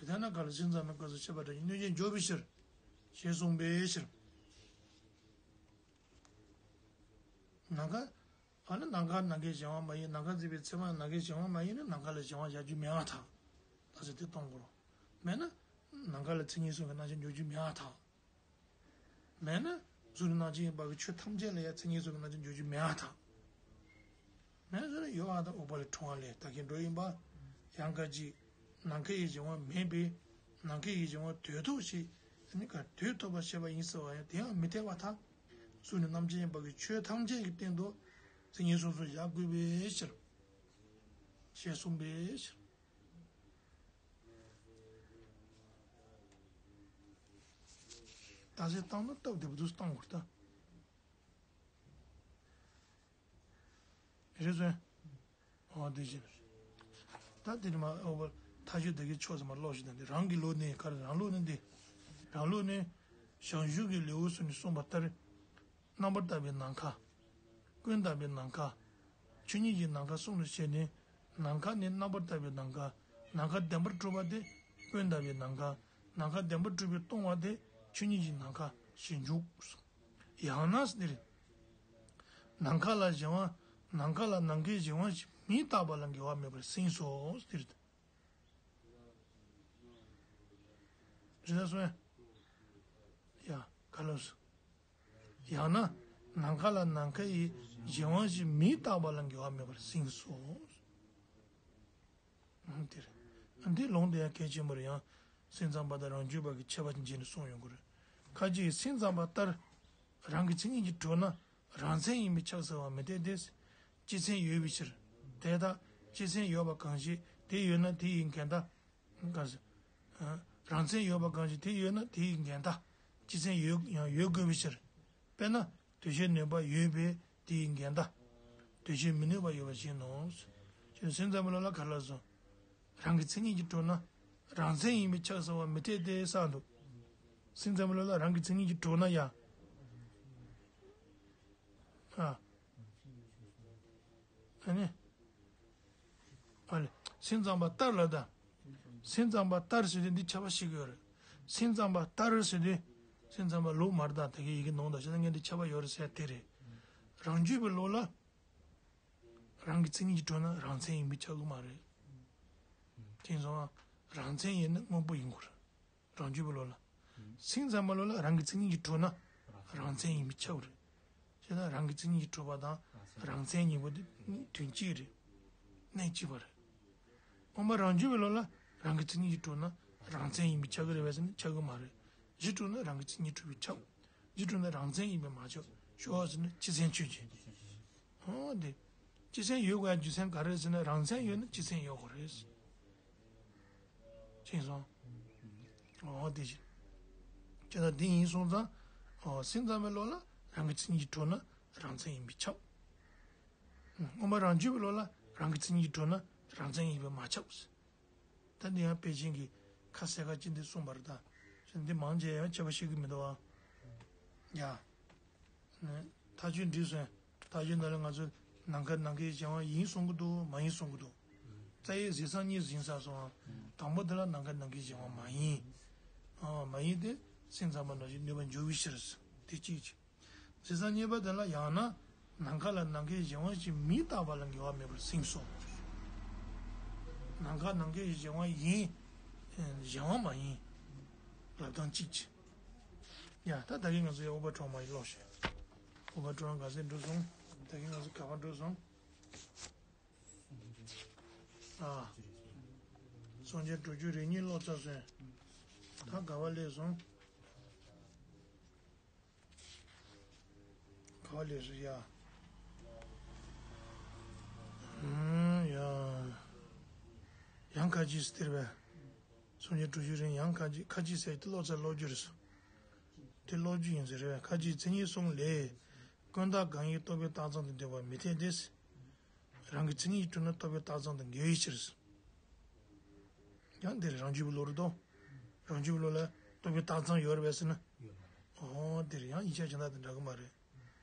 དེ་ལྟར་ན་ག་ལ་སེམས་ཙམ་པའི་སྐབས་སུ་བཤད་པ་འདྲ་ཞིག་གནོད་བྱེད་འཇོག་པའི་ཕྱིར། ཞེས་གསུངས་པའི་ཕྱིར། ནམ་མཁའ། ཨ་ནི་ནམ་མཁའ་ནམ་མཁའི་གཞན་དབང་མ་ཡིན། ནམ་མཁའ་འཛིན་པའི་ཚད་མ་ནམ་མཁའི་གཞན་དབང་མ་ཡིན་ན་ནམ་མཁའ་ལ་གཞན་དབང་བཞག་རྒྱུ་མེད་པར་ཐལ། ད་ཟེར་དེ་གཏོང་དགོས་རེད། མེད་ན། ནམ་མཁའ་ལ་མཚན་ཉིད་གསུམ་གྱི་རྣམ་གཞག་འཇོག་རྒྱུ་མེད་པར་ཐལ། མེད་ན། གཟུགས་ནི་རྣམ་མཁྱེན་ཡིན་པ་གི་ཆོས་ཐམས་ཅད་ལ་ཡང་མཚན་ཉིད་གསུམ་གྱི་རྣམ་གཞག་འཇོག་རྒྱུ་མེད་པར་ཐལ། མེད་ཟེར་ན་ཡོད་པ་དང་འོག་པ་ལས་འཁྲུལ་བ་ལས་ད་གིན་འགྲོ་ཡིན་པ། ཡང་སྐད་ཅིག་ནམ་མཁའི་གཞན་དབང་མེད་པས། ནམ་མཁའི་གཞན་དབང་དོན་རྟོགས་ཞེས་ནི་ག་དོན་རྟོགས་པར་བཤད་པ་ཡིན་ཟེར་བ་ཡང་དེ་ཡང་མི་འཐད་པར་ཐལ། གཟུགས་ནི་རྣམ་མཁྱེན་ཡིན་པ་གི་ཆོས་ཐམས་ཅད་ཀྱི་སྟེང་དུ། མཚན་ཉིད་སོ་སོར་བཞག་དགོས་པའི་ཕྱིར། ཞེས་གསུངས་པའི་ཕྱིར། ད་ཟེར་བཏང་ན་སྟབས་བདེ་པོ་འདུག་བཏང་དགོས་ད། རེད་སོང་། འོ་དེ་བཞིན། ད་དེ་ནི་མ་འོ་བར་མཐའ་དཔྱོད་བདག་གིས་ཆོས་ཟེར་མ་ཀློག་ཞིག་དང་དེ་རང་གི་ལུགས་ནི་ག་རེ་རང་ལུགས་ནི་འདི། རང་ལུགས་ནི། ཞང་ཞུང་གི་ལེའུ་སོགས་ནས་གསུངས་པ་ལྟར། རྣམ་པར་དག་པའི་ནམ་མཁའ། ཀུན་དག་པའི་ནམ་མཁའ། ཆོས་ཉིད་ཀྱི་ནམ་མཁའ་གསུམ་དུ་བཤད་ནས། ནམ་མཁའ་ནི་རྣམ་པར་དག་པའི་ནམ་མཁའ། ནམ་མཁའ་བདེན་པར་གྲུབ་པ་དེ་ཀུན་དག་པའི་ནམ་མཁའ། ནམ་མཁའ་བདེན་པར་གྲུབ་པས་སྟོང་བ་དེ་ཆོས་ཉིད་ཀྱི་ནམ་མཁའ་ཞེས་འཇུག་ཡང་ན་ཟེར། ནམ་མཁའ་ལ་གཞན་དབང་། ནམ་མཁའ་ལ་ནམ་མཁའི་གཞན་དབང་ཞིག་མིང་བཏགས་པ་ལ་འགལ་བ་མེད་པར་ཟིན་སོ་ཟེར། རེད་ད་སོང་ཡ། ཡ་ག་ལབ་སོང་། ཡང་ན། ནམ་མཁའ་ལ་ནམ་མཁའི་གཞན་དབང་ཞིག་མིང་བཏགས་པ་ལ་འགལ་བ་མེད་པར་ཟིན་སོ། ཨང་དེ་རེད། འདི་ལུང་དེ་ཡང་གལ་ཆེན་པོ་རེད་ཡང་། སེམས་ཙམ་པ་དང་རང་རྒྱུད་པ་གི་ཁྱད་པར་ཅན་བྱས་ནས་གསུངས་ཡོང་གི་རེད། ཁ་ཅིག་སེམས་ཙམ་པ་ལྟར། རང་གི་མཚན་ཉིད་ཀྱིས་གྲུབ་ན་རང་མཚན་ཡིན་པས་ཁྱབ་ཟེར་བ་མི་འཐད་དེ། སྤྱི་མཚན་ཡོད་པའི་ཕྱིར། དེ་ལྟ་སྤྱི་མཚན་ཡོད་པ་གང་ཞིག་དེ་ཡོད་ན་དེ་ཡི་འགལ་ཟླ། གང་ཟེར། རང་མཚན་ཡོད་པ་གང་ཞིག་དེ་ཡོད་ན་དེ་ཡི་འགལ་ཟླ། སྤྱི་མཚན་ཡོད་ཡང་ཡོད་དགོས་པའི་ཕྱིར། དཔེར་ན། འདུ་བྱེད་ནུས་པ་ཡོད་པས་དེ་ཡི་འགལ་ཟླ། འདུ་བྱེད་མི་ནུས་པ་ཡོད་པ་བཞིན་ནོ། ཅེས་སེམས་ཙམ་པའི་ལུགས་ལ་ག་རེ་ལབ་སོང་། རང་གི་མཚན་ཉིད་ཀྱིས་གྲུབ་ན་རང་མཚན་ཡིན་པས་ཁྱབ་ཟེར་བ་མི་འཐད་དེ་གསུངས་འདུག་སེམས་ཙམ་པའི་ལུགས་ལ་རང་གི་མཚན་ཉིད་ཀྱིས་གྲུབ་ན་ཡང་། ཨ། ཨ་ནི། ཨ་ལེ། སེམས་ཙམ་པ་ལྟར་ལ་ད། སེམས་ཙམ་པ་ལྟར་ཟེར་དུས་འདི་ཁྱད་པར་ཞིག་ཡོད་རེད། སེམས་ཙམ་པ་ལྟར་ཟེར་དུས། སེམས་ཙམ་པ་ལུགས་མ་རེད་ད་དེ་གའི་ཡི་གེ་ནང་དང་བྱས་ན་ངས་འདི་ཁྱད་པར་ཡོད་རེད་ཟེར་དེ་རེད། རང་རྒྱུད་པའི་ལུགས་ལ། རང་གི་མཚན་ཉིད་ཀྱིས་གྲུབ་ན་རང་མཚན་ཡིན་པས་ཁྱབ་གི་མ་རེད། དེ་ཡིན་སོང་ང་། རང་མཚན་ཡིན་ན་དངོས་པོ་ཡིན་དགོས་རེད། རང་རྒྱུད་པའི་ལུགས་ལ། སེམས་ཙམ་པའི་ལུགས་ལ་རང་གི་མཚན་ཉིད་ཀྱིས་གྲུབ་ན་རང་མཚན་ཡིན་པས་ཁྱབ་རེད། བྱས་ན་རང་གི་མཚན་ཉིད་ཀྱིས་གྲུབ་པ་དང་རང་མཚན་གཉིས་པོ་དེ་དོན་གཅིག་རེད། གནད་གཅིག་པ་རེད། དབུ་མ་རང་རྒྱུད་པའི་ལུགས་ལ་རང་གི་མཚན་ཉིད་ཀྱིས་གྲུབ་ན་རང་མཚན་ཡིན་པས་ཁྱབ་ཀྱི་རེད་པས་ཟེར་ན་ཁྱབ་ཀྱི་མ་རེད། གཞི་གྲུབ་ན་རང་གི་མཚན་ཉིད་གྲུབ་པས་ཁྱབ། གཞི་གྲུབ་ན་རང་མཚན་ཡིན་པས་མ་ཁྱབ། ཞོག་ཟེར་ན་སྤྱི་མཚན་ཆོས་ཅན། འོ་དེ། སྤྱི་མཚན་ཡོད་དགོས་ཡ་རྒྱུ་མཚན་ག་རེ་ཟེར་ན་རང་མཚན་ཡོད་ན་སྤྱི་མཚན་ཡོད་དགོས་རེད། ཅེས་སོང་། འོ་དེ་བཞིན། ཅེས་ན་དེ་ཡིན་སོང་ཙང་། འོ་སེམས་ཙམ་པའི་ལུགས་ལ་རང་གི་མཚན་ཉིད་ཀྱིས་གྲུབ་ན་རང་མཚན་ཡིན་པས་ཁྱབ། དབུ་མ་རང་རྒྱུད་པའི་ལུགས་ལ་རང་གི་མཚན་ཉིད་ཀྱིས་གྲུབ་ན་རང་མཚན་ཡིན་པས་མ་ཁྱབ། ད་འདི་ཡང་དཔེ་ཅན་གྱི་ཁ་གསལ་ཁ་ཅན་འདི་གསུངས་པ་རེད་ད། འདི་མང་ཆེ་ཡང་ཁྱད་པར་ཤེས་ཀྱི་མི་འདུག་ཨ། ཡ། ཐག་གཅོད་འགྲིག་སོང་། ཐག་གཅོད་འདི་ལ་ང་ཚོས་ནམ་མཁའ་ནམ་མཁའི་གཞན་དབང་ཡིན་གསུང་གི་འདུག་མ་ཡིན་གསུང་གི་འདུག་རྩ་བའི་གཞི་གསང་གཉིས་ཟིན་ས་སོང་ཨ། དང་པོ་དེ་ལ་ནམ་མཁའ་ནམ་མཁའི་གཞན་དབང་མ་ཡིན། ཨ་མ་ཡིན་ཏེ་སེམས་ཙམ་པ་ནང་བཞིན་ནུས་པ་འཇུག་པའི་ཕྱིར། དེ་གཅིག་བྱས། གཞི་གསང་གཉིས་པ་དེ་ལ་ཡང་ན་ནམ་མཁའ་ལ་ནམ་མཁའི་གཞན་དབང་ཞིག་མིང་བཏགས་པ་ལ་འགལ་བ་མེད་པར་ཟིན་སོ། ནམ་མཁའ་ནམ་མཁའི་གཞན་དབང་ཡིན། གཞན་དབང་མ་ཡིན། ལབ་སྟངས་གཅིག་བྱས། ཡ་ད་ད་གིན་ང་ཚོ་ཡ་ཨུ་པ་ཁྲོམ་མ་ཡི་ཀློག་ཤེས། ཨུ་པ་ཁྲོམ་ག་ཚད་འགྲོ་སོང་། ད་གིན་ང་ཚོ་ག་པར་འགྲོ་སོང་། ཨ། སངས་རྒྱས་དྲུག་ཅུ་རེ་གཉིས་ཀློག་ཚར་སོང་། ད་ག་པར་སླེབས་སོང་། ག་པར་སླེབས་སོང་ཡ། ཨུམ་ཡ། ཡང་ཁ་ཅིག་སྟེར་བས། སངས་རྒྱས་དྲུག་ཅུ་རེ་ཡང་ཁ་ཅིག་ཁ་ཅིག་ཟེར་དེ་ཀློག་ཚར་ཀློག་རྒྱུ་རེད་སོ། དེ་ཀློག་རྒྱུ་ཡིན་ཟེར་རེད་བས། ཁ་ཅིག་མཚན་ཉིད་གསུམ་ལས། ཀུན་བརྟགས་གང་ཡིན་རྟོག་པའི་རྟགས་ཙམ་དུ་འདོད་པ་མི་འཐད་དེ། རང་གི་མཚན་ཉིད་ཀྱིས་གྲུབ་ན་རྟོག་པའི་རྟགས་ཙམ་དུ་འགལ་བའི་ཕྱིར། ཡང་འདིར་རང་རྒྱུད་པའི་ལུགས་རེད་དོ། རང་རྒྱུད་པའི་ལུགས་ལ་རྟོག་པའི་རྟགས་ཙམ་ཡོད་རེད་པས་ཟེར་ན། ཡོད་མ་རེད། ཨོ་འདིར་ཡང་ཡིག་ཆ་གཞན་དག་དང་འདྲ་གི་མ་རེད།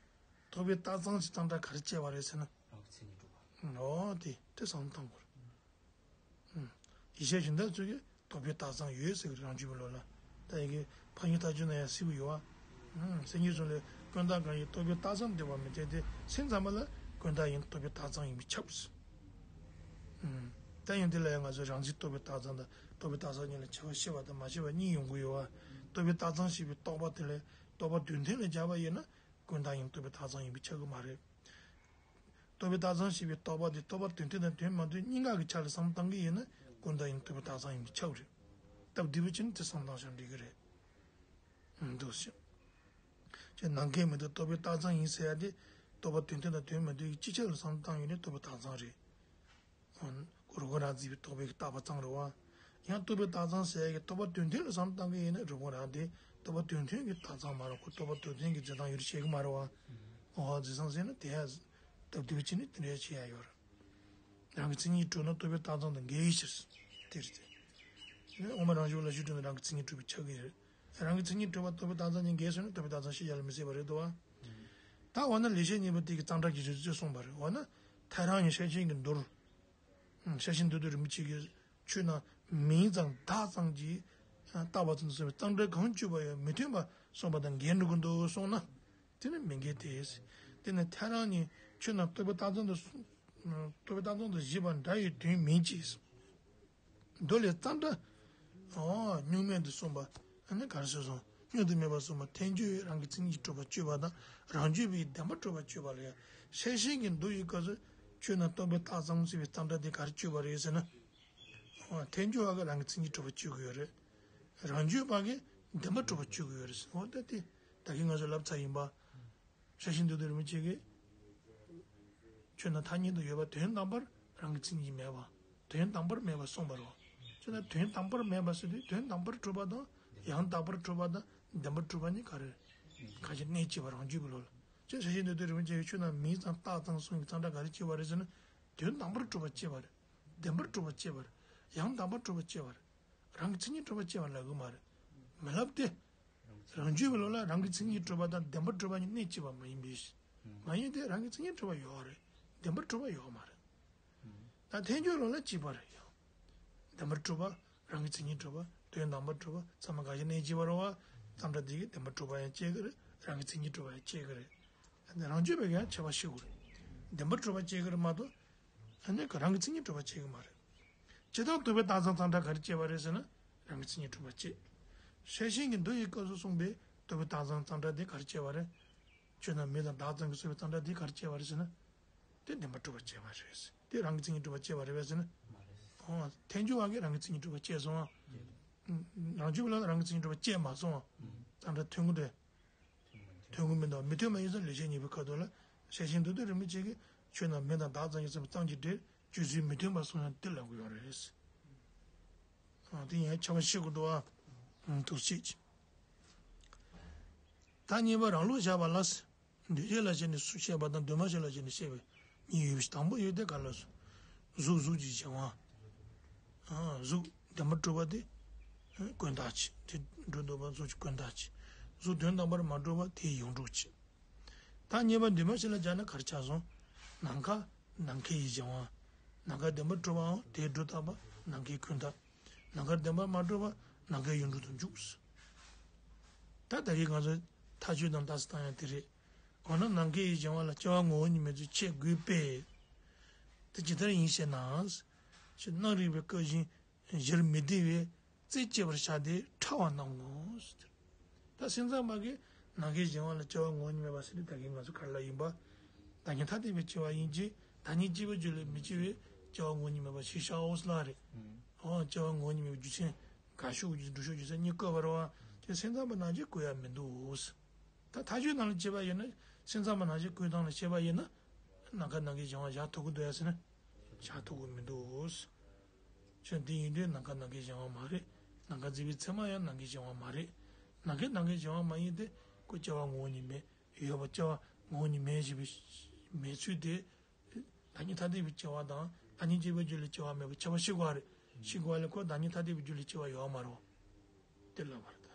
རྟོག་པའི་རྟགས་ཙམ་གྱི་དང་སྒྲ་ག་རེ་བྱས་པ་རེད་ཟེར་ན། རང་གི་མཚན་ཉིད་གྲུབ་པ། ཨོ་དེ་དེ་བསམ་བློ་བཏང་དགོས་རེད། ཡིག་ཆ་གཞན་དག་ཚོས་ཀྱི་རྟོག་པའི་རྟགས་ཙམ་ཡོད་ཟེར་གི་རང་རྒྱུད་པའི་ལུགས་ལ། ད་ཡི་གེ་ཕ་ཡུལ་ཐག་གཅོད་ན་ཡང་སྲིད་པ་ཡོད་བ། སེམས་ཉིད་གསུམ་ལས་ཀུན་བརྟགས་གང་ཡིན་རྟོག་པའི་རྟགས་ཙམ་འདོད་པ་མི་འཐད་དེ་སེམས་ཙམ་པ་ལ་ཀུན་བརྟགས་ཡིན་རྟོག་པའི་རྟགས་ཙམ་ཡིན་པས་ཁྱབ། ད་ཡང་འདི་ལ་ཡང་ང་ཚོས་རང་འཛིན་རྟོག་པའི་རྟགས་ཙམ་དང་རྟོག་པའི་རྟགས་ཙམ་གཉིས་ལ་ཁྱད་པར་ཤེས་པ་དང་མ་ཤེས་པ་གཉིས་ཡོང་གི་ཡོད་བ། རྟོག་པའི་རྟགས་ཙམ་ཞེས་པའི་རྟོག་པ་དེ་ལ་རྟོག་པ་དོན་མཐུན་ལ་སྦྱར་བ་ཡིན་ན་ཀུན་བརྟགས་ཡིན་རྟོག་པའི་རྟགས་ཙམ་ཡིན་པས་ཁྱབ་ཀྱི་མ་རེད། རྟོག་པའི་རྟགས་ཙམ་ཞེས་པའི་རྟོག་པ་དེ་རྟོག་པ་དོན་མཐུན་དང་དོན་མ་མཐུན་གཉིས་ཀ་གི་ཆ་ལ་བསམ་བློ་བཏང་གི་ཡིན་ན་ཀུན་བརྟགས་ཡིན་རྟོག་པའི་རྟགས་ཙམ་ཡིན་པས་ཁྱབ་རེད། སྟབས་བདེ་པོ་བྱས་ན་དེ་བསམ་བློ་བཏང་ཤོག་འགྲིག་གི་རེད། འདུག་ཞིང་། ཅེས་ནམ་མཁའི་མིང་དུ་རྟོག་པའི་རྟགས་ཙམ་ཡིན་ཟེར་ཡ་དེ། རྟོགས་པ་དོན་མཐུན་དང་དོན་མི་མཐུན་གྱི་ཅི་ཆ་ལ་བསམ་བཏང་ཡོད་ནས་རྟོག་པའི་རྟགས་ཙམ་རེད། རང་རིག་པ་རང་རྩིས་པའི་རྟོག་པའི་རྟག་པ་ཙམ་རེད་བ། ཡང་རྟོག་པའི་རྟགས་ཙམ་ཟེར་ཡག་གི་རྟོག་པ་དོན་མཐུན་ལ་བསམ་བཏང་གི་ཡིན་ན་རིག་པ་རང་དེ་རྟོག་པ་དོན་མཐུན་གྱི་རྟགས་ཙམ་མ་རེད། ཁོ་རྟོག་པ་དོན་མཐུན་གྱི་རྫས་དང་ཡོད་བྱེད་ཀྱི་མ་རེད་བ། འོ་རྫས་ཙམ་ཟེར་ན་དེ་ཡང་སྟབས་བདེ་བ་ཅིག་ནི་དེ་འདྲ་བྱེད་ཡག་ཡོད་རེད། རང་གི་མཚན་ཉིད་གྲུབ་ན་རྟོག་པའི་རྟགས་ཙམ་དང་འགལ་ཡི་ཕྱིར། དེ་རེད་དེ། དབུ་མ་རང་རྒྱུད་ལ་གཞི་གྲུབ་ན་རང་གི་མཚན་ཉིད་གྲུབ་པའི་ཆགས་ཀྱི་རེད། རང་གི་མཚན་ཉིད་གྲུབ་པ་རྟོག་པའི་རྟགས་ཙམ་གཉིས་འགལ་སོང་ན་རྟོག་པའི་རྟགས་ཙམ་ཞེས་བྱ་ལ་མི་སྲིད་པ་རེད་དོ། ད་འོ་ན་ལེགས་བཤད་སྙིང་པོ་དེ་གི་གཙང་སྦྲ་གི་རྗེས་སུ་གསུངས་པ་རེད། འོ་ན་ཐལ་རང་གཉིས་ཤེར་ཕྱིན་གྱི་མདོར། ཤེར་ཕྱིན་མདོར་བསྡུས་རིན་པོ་ཆེ་གིས་ཆོས་རྣམས་མིང་ཙམ་བཏགས་ཙམ་གྱིས་བཏགས་པ་ཙམ་དུ་སོང་བའི་གཙང་སྦྲ་གང་སྤྱོད་པ་ཡང་མི་མཐུན་པར་གསུངས་པ་དང་འགལ་འགྲོ་གི་འདུག་གསུངས་ན། དེ་ནི་མི་འགལ་ཏེ། དེ་ནི་ཐལ་རང་གཉིས་ཆོས་རྣམས་རྟོག་པའི་རྟགས་ཙམ་དུ། རྟོག་པའི་རྟགས་ཙམ་དུ་བཞེད་པ་འདྲ་བའི་དོན་མིན་གྱི། མདོ་ལས་གཙང་སྦྲ། འོ་གཉུག་མའི་དུ་གསུངས་པ། ཨ་ནི་ག་རེ་ཟེར་སོང་། གཉུག་ཏུ་མེད་པར་གསུངས་པ་ཐལ་འགྱུར་བས་རང་གི་མཚན་ཉིད་གྲུབ་པར་སྤྱོད་པ་དང་རང་རྒྱུད་པས་བདེན་པར་གྲུབ་པར་སྤྱོད་པ་ལ་ཡང་ཤེར་ཕྱིན་གྱི་མདོ་ཡི་སྐབས་སུ་ཆོས་རྣམས་རྟོག་པའི་རྟགས་ཙམ་ཟེར་བའི་གཙང་སྦྲ་དེ་ག་རེ་སྤྱོད་པ་རེད་ཟེར་ན། འོ་ཐལ་འགྱུར་བ་གིས་རང་གི་མཚན་ཉིད་གྲུབ་པར་སྤྱོད་ཀྱི་ཡོད་རེད། རང་རྒྱུད་པ་གིས་བདེན་པར་གྲུབ་པར་སྤྱོད་ཀྱི་ཡོད་རེད། འོ་ད་དེ་ད་གིན་ང་ཚོས་ལབ་ཚར་ཡིན་པ། ཤེར་ཕྱིན་མདོར་བསྡུས་རིན་པོ་ཆེ་གིས། ཆོས་རྣམས་ཐ་སྙད་དུ་ཡོད་པ་དོན་དམ་པར་རང་གི་མཚན་ཉིད་མེད་པ། དོན་དམ་པར་མེད་པར་གསུངས་པ་རེད། ཆོས་རྣམས་དོན་དམ་པར་མེད་པ་ཟེར་དུས་དོན་དམ་པར་གྲུབ་པ་དང་ཡང་དག་པར་གྲུབ་པ་དང་བདེན་པར་གྲུབ་པ་གཉིས་ག་རེ། གང་ཞིག་གནས་སྐྱེས་པ་རང་རྒྱུད་པའི་ལུགས་ལ། ཆོས་ཤེར་ཕྱིན་མདོར་བསྡུས་རིན་པོ་ཆེ་གིས་ཆོས་རྣམས་མིང་ཙམ་བཏགས་ཙམ་གསུངས་ཀྱི་གཙང་སྦྲ་ག་རེ་སྤྱོད་པ་རེད་ཟེར་ན། དོན་དམ་པར་གྲུབ་པ་སྤྱོད་པ་རེད། བདེན་པར་གྲུབ་པ་སྤྱོད་པ་རེད། ཡང་དག་པར་གྲུབ་པ་སྤྱོད་པ་རེད། རང་གི་མཚན་ཉིད་གྲུབ་པ་སྐྱེ་བ་ལབ་གི་མ་རེད། མི་ལབ་སྟེ། རང་རྒྱུད་པའི་ལུགས་ལ་རང་གི་མཚན་ཉིད་གྲུབ་པ་དང་བདེན་པར་གྲུབ་པ་གཉིས་གནས་གཅིག་པ་མ་ཡིན་པས། མ་ཡིན་ཏེ་རང་གི་མཚན་ཉིད་གྲུབ་པ་ཡོད་རེད། བདེན་པར་གྲུབ་པ་ཡོད་མ་རེད། ད་ཐལ་འགྱུར་ལུགས་ལ་གཅིག་པ་རེད་ཡང་། བདེན་པར་གྲུབ་པ། རང་གི་མཚན་ཉིད་གྲུབ་པ། དོན་དམ་པར་གྲུབ་པ། ཚང་མ་འགའ་ཞིག་གནས་གཅིག་པ་རེད་བ། གཙང་སྦྲ་དེ་གིས་བདེན་པར་གྲུབ་པ་ཡང་སྐྱེ་གི་རེད། རང་གི་མཚན་ཉིད་གྲུབ་པ་ཡང་སྐྱེ་གི་རེད། རང་རྒྱུད་པའི་ཡང་ཁྱད་པར་ཤེས་དགོས་རེད། བདེན་པར་གྲུབ་པ་སྐྱེ་གི་རེད་མ་གཏོགས། ཨ་ནི་ག་རང་གི་མཚན་ཉིད་གྲུབ་པ་སྐྱེ་གི་མ་རེད། ཇི་ལྟར་རྟོག་པའི་རྟགས་ཙམ་གཙང་སྦྲ་ག་རེ་སྐྱེ་བ་རེད་ཟེར་ན། རང་གི་མཚན་ཉིད་གྲུབ་པ་སྐྱེ། ཤེར་ཕྱིན་གྱི་མདོ་ཡི་སྐབས་སུ་གསུངས་པའི་རྟོག་པའི་རྟགས་ཙམ་གཙང་སྦྲ་དེ་ག་རེ་སྐྱེ་བ་རེད། ཆོས་རྣམས་མིང་དང་བཏགས་ཙམ་གྱིས་གསུངས་པའི་གཙང་སྦྲ་དེ་ག་རེ་སྐྱེ་བ་རེད་ཟེར་ན། དེ་བདེན་པར་གྲུབ་པ་སྐྱེ་བ་རེད། དེ་རང་གི་མཚན་ཉིད་གྲུབ་པ་སྐྱེ་བ་རེད་པས་ཟེར་ན། འོ་ཐལ་འགྱུར་བ་གིས་རང་གི་མཚན་ཉིད་གྲུབ་པ་སྐྱེས་སོང་ང་། རང་རྒྱུད་པའི་ལུགས་ལ་རང་གི་མཚན་ཉིད་གྲུབ་པ་སྐྱེས་མ་སོང་ང་། གཙང་སྦྲ་ཐོན་གི་འདུག་ཐོན་གི་མི་འདུག་མི་ཐོན་པ་ཡིན་ཙང་ལེགས་བཤད་སྙིང་པོའི་ཁ་ཐོག་ལ་ཤེར་ཕྱིན་མདོར་བསྡུས་རིན་པོ་ཆེ་གིས་ཆོས་རྣམས་མིང་དང་བཏགས་ཙམ་གྱིས་གསུངས་པའི་གཙང་སྦྲའི་འགྲེལ་སྤྱོད་ཚུལ་མི་མཐུན་པར་གསུངས་ཡང་དེ་ལབ་གི་ཡོད་རེད། ཨ་དེ་ཡང་ཁྱད་པར་ཤེས་དགོས་འདུག་ཨ། འདུག་སེ་བྱས། ད་གཉིས་པ་རང་ལུགས་བཞག་པ་ལ། འདུས་བྱས་ལ་བྱས་ནས་སུ་བཤད་པ་དང་འདུས་མ་བྱས་ལ་བྱས་ནས་བཤད་པའི་གཉིས་ཡོད་པའི་དང་པོ་ཡོད་དེ་ག་ལ་སོ། གཟུགས་གཟུགས་ཀྱི་གཞན་དབང་། གཟུགས་བདེན་པར་གྲུབ་པ་དེ་ཀུན་བཏགས་ཀྱི་དེ་སྒྲོ་འདོགས་པ་གཟུགས་ཀྱི་ཀུན་བཏགས་ཀྱི། གཟུགས་དོན་དམ་པར་མ་གྲུབ་པ་དེའི་ཡོངས་གྲུབ་ཀྱི། ད་གཉིས་པ་འདུས་མ་བྱས་ལ་སྦྱར་ན་ག་རེ་ཆགས་སོང་། ནམ་མཁའ་ནམ་མཁའི་གཞན་དབང་། ནམ་མཁའ་བདེན་པར་གྲུབ་པའང་དེའི་སྒྲོ་བཏགས་པ་ནམ་མཁའི་ཀུན་བཏགས། ནམ་མཁའ་བདེན་པར་མ་གྲུབ་པ་ནམ་མཁའི་ཡོངས་གྲུབ་ཏུ་འཇུག་ད་ད་གིན་ང་ཚོས་མཐའ་དཔྱོད་དང་ལྟ་ས་བཏང་ཡང་དེ་རེད། འོ་ན་ནམ་མཁའི་གཞན་དབང་ལ་སྐྱེ་བ་ངོ་བོ་ཉིད་མེད་ཚུལ་འཆད་དགོས་པས། དེ་ཇི་ལྟར་ཡིན་ཞེ་ན། ཞེས་རྣམ་རིག་པའི་སྐབས་བཞིན་གཞིར་མི་བདེ་བས་རྩད་གཅོད་པར་བྱ་སྟེ་ཕྲ་བ་རྣམས་ངོ་། ད་སེམས་ཙམ་པ་གིས་ནམ་མཁའི་གཞན་དབང་ལ་སྐྱེ་བ་ངོ་བོ་ཉིད་མེད་པ་ཟེར་དུས་ད་གིན་ང་ཚོ་ག་རེ་ལབ་ཡིན་པ། བདག་ཉིད་ཐ་དད་པའི་སྐྱེ་བ་ཡིན་གྱི་བདག་ཉིད་སྐྱེ་བའི་རྒྱུ་ལས་མི་སྐྱེ་བའི་སྐྱེ་བ་ངོ་བོ་ཉིད་མེད་པ་ཞེས་བྱའོ་ལབ་རེད། འོ་སྐྱེ་བ་ངོ་བོ་ཉིད་མེད་པའི་རྒྱུ་མཚན་འགའ་ཤོག་རྒྱུ་འགྲུབ་ཤོག་རྒྱུ་མཚན་གཉིས་བཀོད་པ་རེད་བ། དེ་སེམས་ཙམ་པ་ནང་བཞིན་བཀོད་ཡ་མི་འདུག་ད་མཐའ་དཔྱོད་ནང་ལ་བྱས་པ་ཡིན་ན་སེམས་ཙམ་པ་ནང་བཞིན་བཀོད་སྟངས་ལ་བྱས་པ་ཡིན་ན། ནམ་མཁའ་ནམ་མཁའི་གཞན་དབང་བཞག་ཐུབ་ཀྱི་འདུག་ཡ་ཟེར་ན། བཞག་ཐུབ་ཀྱི་མི་འདུག་ཁྱོད་འདི་ཡིན་དུས་ནམ་མཁའ་ནམ་མཁའི་གཞན་དབང་མ་རེད། ནམ་མཁའ་འཛིན་པའི་ཚད་མ་ཡང་ནམ་མཁའི་གཞན་དབང་མ་རེད། ནམ་མཁའི་ནམ་མཁའི་གཞན་དབང་མ་ཡིན་ཏེ་ཁོ་སྐྱེ་བ་ངོ་བོ་ཉིད་མེད་ཡོད་པ་སྐྱེ་བ་ངོ་བོ་ཉིད་མེད་ཞེས་པའི་མེད་ཚུལ་དེ། བདག་ཉིད་ཐ་དད་པའི་སྐྱེ་བ་དང་བདག་ཉིད་སྐྱེ་བའི་རྒྱུ་ལས་སྐྱེ་བ་མེད་པའི་ཁྱད་པར་ཤེས་དགོས་པ་རེད། ཤེས་དགོས་པ་ལས་ཁོ་བདག་ཉིད་ཐ་དད་པའི་རྒྱུ་ལས་སྐྱེ་བ་ཡོད་མ་རེད། དེ་ལབ་པ་རེད་ད།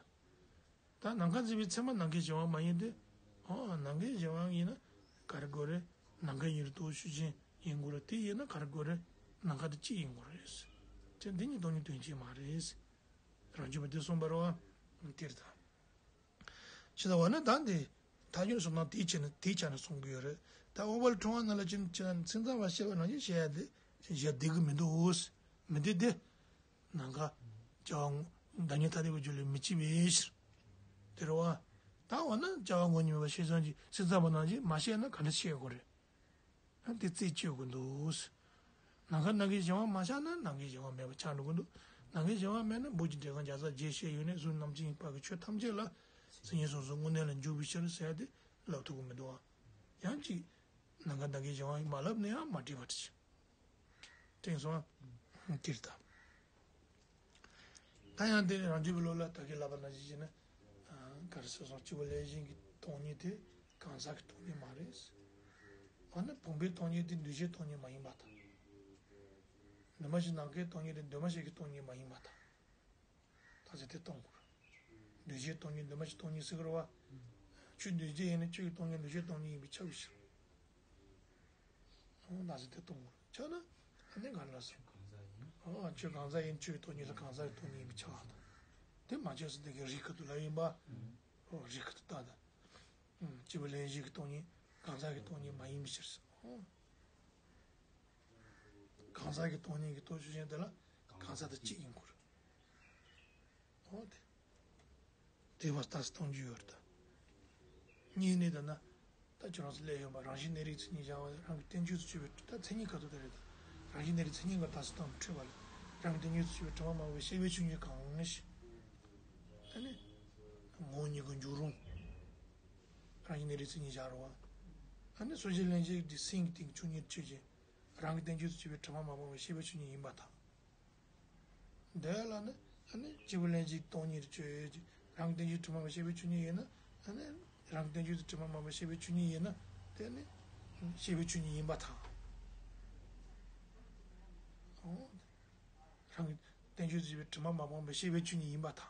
ད་ནམ་མཁའ་འཛིན་པའི་ཚད་མ་ནམ་མཁའི་གཞན་དབང་མ་ཡིན་ཏེ། ཨོ་ནམ་མཁའི་གཞན་དབང་ཡིན་ན་ག་རེ་དགོས་རེད། ནམ་མཁའ་ཡིན་རུང་རྟོགས་ཤུགས་ཅན་ཡིན་དགོས་རེད། དེ་ཡིན་ན་ག་རེ་དགོས་རེད། ནམ་མཁའ་དེ་གཅིག་ཡིན་དགོས་རེད། ཅེས་འདི་གཉིས་སྟོང་ཉིད་དོན་གཅིག་མ་རེད། རང་རྒྱུད་པ་འདི་གསུངས་པ་རེད་བ། དེ་རེད་ད། ཅི་ལྟ་བ་ན་ད་འདི་ཐ་སྙད་གསུམ་དང་དེའི་ཆ་ནས་དེའི་ཆ་ནས་གསུང་གི་ཡོད་རེད། ད་ཨོ་པལ་ཕྲེང་བ་ནང་ལ་ཅི་ཅི་ན་སེམས་ཙམ་པ་བཤད་པ་ནང་བཞིན་བཤད་ཡ་དེ་བཤད་བསྡད་གི་མི་འདུག་མི་བདེ་སྟེ། ནམ་མཁའ་སྐྱེ་བ་བདག་ཉིད་ཐ་དད་པའི་རྒྱུ་ལས་མི་སྐྱེ་བའི་ཕྱིར། དེ་རེད་བ། ད་འོ་ན་སྐྱེ་བ་ངོ་བོ་ཉིད་མེད་པ་ཤེས་ཙམ་གྱིས་སེམས་ཙམ་པ་ནང་བཞིན་མ་བཤད་ན་ག་འདྲ་བཤད་དགོས་རེད། ཨ་དེ་རྩད་གཅོད་དགོས་འདུག་ནམ་མཁའ་ནམ་མཁའི་གཞན་དབང་མ་བཞག་ན་ནམ་མཁའི་གཞན་དབང་མེད་པ་ཆགས་འགྲོ་གི་འདུག་ནམ་མཁའི་གཞན་དབང་མེད་ན་བོད་ཀྱི་འགྲེལ་ཁང་བརྒྱ་རྩ་བརྒྱད་བཤད་ཡོད་ནས་གཟུགས་རྣམ་མཁྱེན་གྱི་བར་གྱི་ཆོས་ཐམས་ཅད་ལ་སེམས་ཉིད་སོ་སོའི་དངོས་གནས་ལ་འཇུག་པའི་ཕྱིར་ཟེར་ཏེ་ལབ་ཐུབ་ཀྱི་མི་འདུག་ཨ། ཡང་ཅིག་ ནམ་མཁའ་ནམ་མཁའི་གཞན་དབང་ཡིན་མ་ལབ་ན་ཡང་མ་འགྲིག་པ་རེད། དེང་སང་དེར་ལྟ། ད་ཡང་དེ་རང་རྒྱུད་པའི་བློ་ལ་ད་གིན་ལབ་པ་ནང་བཞིན་བྱས་ན། ག་རེ་ཟེར་སོང་། སྤྱི་བོ་ལྷན་སྐྱེས་ཀྱི་སྟོང་ཉིད་དེ་གང་ཟག་གི་སྟོང་ཉིད་མ་རེད། འོ་ན་བུམ་པའི་སྟོང་ཉིད་དེ་འདུས་བྱས་སྟོང་ཉིད་མ་ཡིན་པ་དང་། ནུ་མ་བཞི་ནམ་མཁའི་སྟོང་ཉིད་དེ་འདུས་མ་བྱས་ཀྱི་སྟོང་ཉིད་མ་ཡིན་པ་དང་། ད་ཚེ་དེ་སྟོང་དགོས། འདུས་བྱས་སྟོང་ཉིད་འདུས་མ་བྱས་སྟོང་ཉིད་ཟེར་གི་རེད་བ། ཆོས་འདུས་བྱས་ཡིན་ན་ཆོས་ཀྱི་སྟོང་ཉིད་འདུས་བྱས་སྟོང་ཉིད་ཡིན་པས་ཁྱབ་ཀྱི་ཕྱིར། ཨོ་ན་ཟེར་དེ་སྟོང་གོ་ཆགས་ན་ཨ་ནི་ག་ལ་སོང་། ཨོ་ཆོས་གང་ཟག་ཡིན་ཆོས་ཀྱི་སྟོང་ཉིད་ལ་གང་ཟག་གི་སྟོང་ཉིད་ཡིན་པའི་ཆགས་པ་དང་། དེ་མ་ཆགས་སུ་དེ་གའི་རིགས་ཁ་ཐུག་ལ་ཡིན་པ། ཨོ་རིགས་ཁ་ཐུག་ལྟ་དང་། སྤྱི་བོ་ལྷན་སྐྱེས་ཀྱི་སྟོང་ཉིད་གང་ཟག་གི་སྟོང་ཉིད་མ་ཡིན་པའི་ཕྱིར་ཟེར། ཨོ། གང་ཟག་གི་སྟོང་ཉིད་ཀྱི་སྟོབས་ཆོས་ཅན་དེ་ལ་གང་ཟག་དང་གཅིག་ཡིན་དགོས། ཨོ་དེ། དེ་བ་ལྟ་སྟོང་རྒྱུ་ཡོད་རེད་ད། གཉིས་ནི་ད་ན། ད་ཁྱོད་རང་ཚོ་ལས་ཡོད་པ་རང་བཞིན་གནས་རིགས་མཚན་ཉིད་བྱ་བ་རང་གི་བསྟན་བཅོས་སུ་གྱུར་པའི་ད་མཚན་ཉིད་ག་དུ་དེ་རེད་ད། རང་བཞིན་གནས་རིགས་མཚན་ཉིད་ཀྱི་ལྟ་སྟངས་འཁྲུལ་བ་ལ། རང་གི་བསྟན་བཅོས་སུ་གྱུར་པའི་དྲི་མ་མང་པོའི་ཤེས་པའི་ཆོས་ཉིད་གང་ཞིག་ཨ་ནི། ངོ་བོ་ཉིད་ཀྱི་འཇུག་རུང་། རང་བཞིན་གནས་རིགས་མཚན་ཉིད་བྱ་རུང་བ། ཨ་ནི་སོ་སྐྱེ་ལྷན་སྐྱེས་ཀྱི་སེམས་ཀྱི་སྟེང་ཆོས་ཉིད་ཆོས་ཅན། རང་གི་བསྟན་བཅོས་སུ་གྱུར་པའི་དྲི་མ་མང་པོ་མང་པོའི་ཤེས་པའི་ཆོས་ཉིད་ཡིན་པ་དང་། འདི་ལ་ནི་ཨ་ནི་སྐྱེས་བུ་ལྷན་སྐྱེས་སྟོང་ཉིད་དུ་བརྗོད་ཀྱི། རང་གི་བསྟན་བཅོས་དྲི་མ་མང་པོའི་ཤེས་པའི་ཆོས་ཉིད་ཡིན་ན་ཨ་ནི། རང་གི་བསྟན་བཅོས་དྲི་མ་མང་པོའི་ཤེས་པའི་ཆོས་ཉིད་ཡིན་ན་དེ་ནི་ཤེས་པའི་ཆོས་ཉིད་ཡིན་པ་དང་། ཨོ། རང་གི་བསྟན་བཅོས་སུ་གྱུར་པའི་དྲི་མ་མ་སྤངས་པའི་ཤེས་པའི་ཆོས་ཉིད་ཡིན་པ་དང་།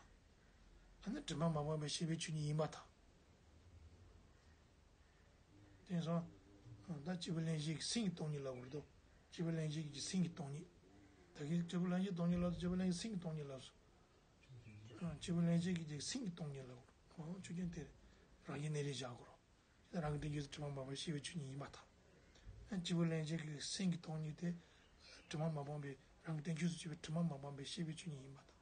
ཨ་ནི་དྲི་མ་མ་སྤངས་པའི་ཤེས་པའི་ཆོས་ཉིད་ཡིན་པ་དང་། དེང་སང་། ད་སྐྱེས་བུ་ལྷན་སྐྱེས་ཀྱི་སེམས་ཀྱི་སྟོང་ཉིད་ལབ་དགོས་རེད་དོ། སྐྱེས་བུ་ལྷན་སྐྱེས་ཀྱི་སེམས་ཀྱི་སྟོང་ཉིད། ད་གིན་སྐྱེས་བུ་ལྷན་སྐྱེས་སྟོང་ཉིད་ལབ་དུས་སྐྱེས་བུ་ལྷན་སྐྱེས་སེམས་ཀྱི་སྟོང་ཉིད་ལབ་སོང་། སྐྱེས་བུ་ལྷན་སྐྱེས་ཀྱི་སེམས་ཀྱི་སྟོང་ཉིད་ལབ་དགོས་རེད། ཆོས་ཅན་དེ་རང་བཞིན་གནས་རིགས་བཞག་དགོས་རེད། རང་གི་བསྟན་བཅོས་སུ་དྲི་མ་མ་སྤངས་པའི་ཤེས་པའི་ཆོས་ཉིད་ཡིན་པ་དང་། སྐྱེས་བུ་ལྷན་སྐྱེས་ཀྱི་སེམས་ཀྱི་སྟོང་ཉིད་དེ། དྲི་མ་མ་སྤངས་པའི་རང་གི་བསྟན་བཅོས་སུ་གྱུར་པའི་དྲི་མ་མ་སྤངས་པའི་ཤེས་པའི་ཆོས་ཉིད་ཡིན་པ་དང་།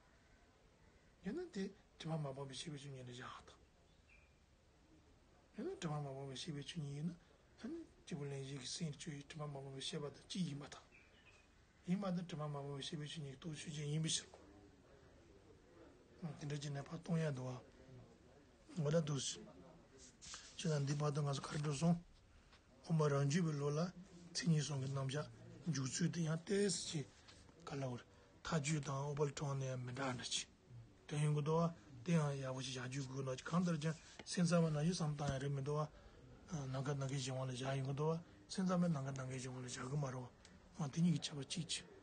ཡིན་ན་དེ་དྲི་མ་མ་སྤངས་པའི་ཤེས་པའི་ཆོས་ཉིད་ལ་བཞག་དང་། ཡང་ན་དྲི་མ་མ་སྤངས་པའི་ཤེས་པའི་ཆོས་ཉིད་ཡིན་ན། ཨ་ནི་སྐྱེས་བུ་ལྷན་སྐྱེས་ཀྱི་སེམས་ཀྱི་ཆོས་ཡིན་དྲི་མ་མ་སྤངས་པའི་ཤེས་པ་དང་གཅིག་ཡིན་པ་དང་། ཡིན་པ་དང་དྲི་མ་མ་སྤངས་པའི་ཤེས་པའི་ཆོས་ཉིད་ཀྱི་སྟོབས་ཆོས་ཅན་ཡིན་པའི་ཕྱིར། དེ་འདྲ་བྱས་ནས་ཕར་གཏོང་ཡ་འདུག་བ། འོ་ད་འདུག་སེ། ཁྱེད་དང་འདི་བར་དུ་ང་ཚོ་ག་རེ་འགྲོ་སོང་། དབུ་མ་རང་རྒྱུད་པའི་བློ་ལ་མཚན་ཉིད་གསུམ་གྱི་རྣམ་གཞག་འཇུག་ཚུལ་དེ་ཡང་ཏོག་ཙམ་ཅིག་ག་ལ་བར་ཐག་གཅོད་དང་དབུ་མ་ལ་དྲངས་ནས་ཡང་མི་འདྲ་འདྲ་ཅིག་དོན་ཡོང་གི་འདུག་བ། དེ་ཡང་ཡག་པོ་ཞིག་བཞག་རྒྱུ་དགོས་ན་གང་ལྟར་ཀྱང་སེམས་ཙམ་པ་ནང་བཞིན་བསམ་བཏང་ཡ་རེད་མི་འདུག་བ། ནམ་མཁའ་ནམ་མཁའི་གཞན་དབང་ལ་བཞག་ཡོང་གི་འདུག་བ། སེམས་ཙམ་པས་ནམ་མཁའ་ནམ་མཁའི་གཞན་དབང་ལ་བཞག་གི་མ་རེད་བ། དེ་གཉིས་ཀྱི་ཁྱད་པར་གཅིག་བྱས།